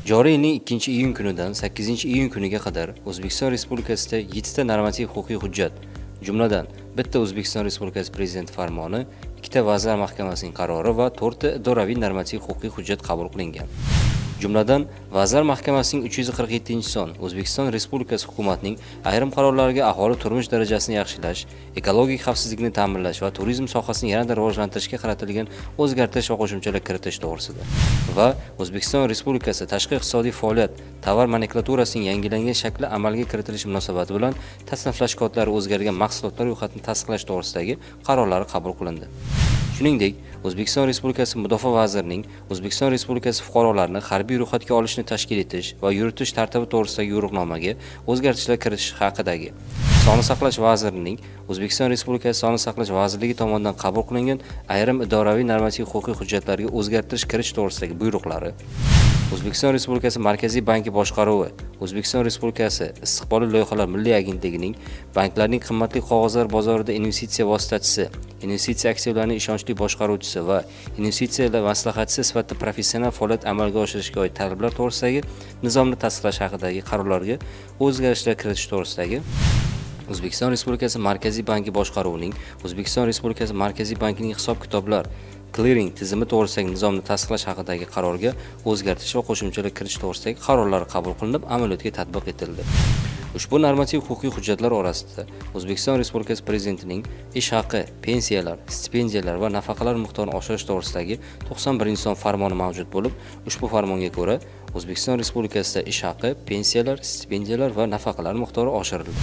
Joriy yilning 2-iyun kunidan 8-iyun kuniga qadar O'zbekiston Respublikasida 7 ta normativ huquqiy hujjat, jumladan 1 ta O'zbekiston Respublikasi Prezidenti farmoni, 2 ta Vazirlar Mahkamasining qarori va 4 ta idoraviy normativ huquqiy hujjat qabul qilingan. Jumladan, Vazirlar Mahkamasining 347-son O'zbekiston Respublikasi hukumatining ayrim qarorlariga aholi turmush darajasini yaxshilash, ekologik xavfsizlikni ta'minlash va turizm sohasini yanada rivojlantirishga qaratilgan o'zgartirish va qo'shimchalar kiritish to'g'risida va O'zbekiston Respublikasi tashqi iqtisodiy faoliyat tovar nomenklaturasining yangilangan shakli amalga kiritilishi munosabati bilan tasniflash kodlari o'zgargan mahsulotlar ro'yxatini tasdiqlash to'g'risidagi qarorlari qabul qilindi. Shuningdek, O'zbekiston Respublikasi Mudofaa vazirining O'zbekiston Respublikasi fuqarolarini harbiy ro'yxatga olishni tashkil etish va yuritish tartibi to'g'risidagi yo'riqnomaga o'zgartishlar kiritish haqidagi, Sog'liqni saqlash vazirining O'zbekiston Respublikasi Sog'liqni saqlash vazirligi tomonidan qabul qilingan ayrim idoraviy normativ huquqiy hujjatlarga o'zgartirish kiritish to'g'risidagi buyruqlari, O'zbekiston Respublikasi Markaziy banki boshqaruvi, O'zbekiston Respublikasi Istiqbolli loyihalar milliy agentligining banklarning qimmatli qog'ozlar bozorida investitsiya vositachisi, investitsiya aktivlarining ishonchli boshqaruvchisi va investitsiyalar maslahatchisi sifatida professional faoliyat amalga oshirishga oid talablar to'g'risidagi nizomni tasdiqlash haqidagi qarorlarga o'zgarishlar kiritish to'g'risidagi, O'zbekiston Respublikasi Markaziy banki boshqaruvining O'zbekiston Respublikasi Markaziy bankining hisob-kitoblar kliring tizimi to'g'risidagi nizomni tasdiqlash haqidagi qarorga o'zgartirish va qo'shimchalar kiritish to'g'risidagi qarorlar qabul qilinib, amaliyotga tatbiq etildi. Ushbu normativ huquqiy hujjatlar orasida O'zbekiston Respublikasi Prezidentining ish haqi, pensiyalar, stipendiyalar va nafaqalar miqdorini oshirish to'g'risidagi 91-son farmoni mavjud bo'lib, ushbu farmonga ko'ra O'zbekiston Respublikasida ish haqi, pensiyalar, stipendiyalar va nafaqalar miqdori oshirildi.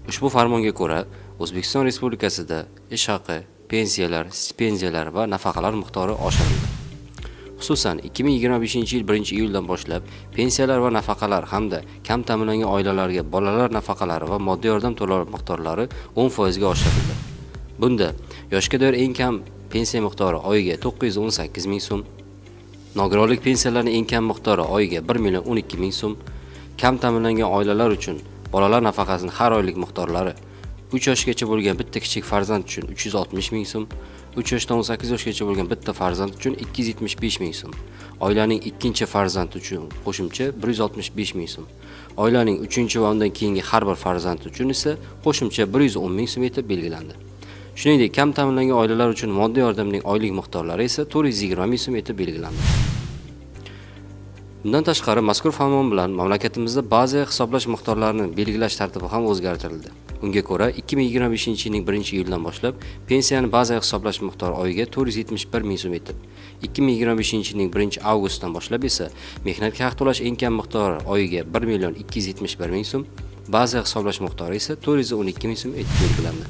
Ushbu farmonga ko'ra O'zbekiston Respublikasida ish haqi, pensiyalar, stipendiyalar va nafaqalar miqdori oshirildi. Xususan, 2025-yil 1-iyuldan boshlab pensiyalar va nafaqalar hamda kam ta'minlangan oilalarga bolalar nafaqalari va moddiy yordam to'lovi miqdorlari 10% ga oshirildi. Bunda yoshga doir eng kam pensiya miqdori oyiga 918 ming so'm, nogironlik pensiyalarining eng kam miqdori oyiga 1 million 12 ming so'm, kam ta'minlangan oilalar uchun bolalar nafaqasining har oylik miqdorlari 3 yoshgacha bo'lgan bitta kichik farzand uchun 360 ming so'm, 3 yoshdan 18 yoshgacha bo'lgan bitta farzand uchun 275 ming so'm, oilaning ikkinchi farzandi uchun qo'shimcha 165 ming so'm, oilaning uchinchi va undan keyingi har bir farzandi uchun esa qo'shimcha 110 ming so'm etib belgilandi. Shuningdek, kam ta'minlangan oilalar uchun moddiy yordamning oylik miqdorlari esa 420 ming so'm etib belgilandi. Bundan tashqari, mazkur farmon bilan mamlakatimizda baza hisoblash miqdorlarini belgilash tartibi ham o'zgartirildi. Unga ko'ra, 2025-yilning 1-iyuldan boshlab pensiyani baza hisoblash miqdori oyiga 471 ming so'm etib, 2025-yilning 1-avgustdan boshlab esa mehnatga haq to'lash eng kam miqdori oyiga 1 million 271 ming so'm, baza hisoblash miqdori esa 412 ming so'm etib belgilandi.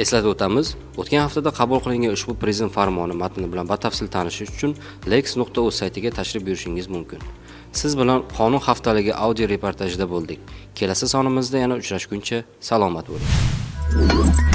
Eslatib o'tamiz, o'tgan haftada qabul qilingan ushbu prezident farmoni matni bilan batafsil tanishish uchun lex.uz saytiga tashrif buyurishingiz mumkin. Siz bilan Qonun haftaligi audio reportajida bo'ldik. Kelasi sonimizda yana uchrashguncha salomat bo'ling.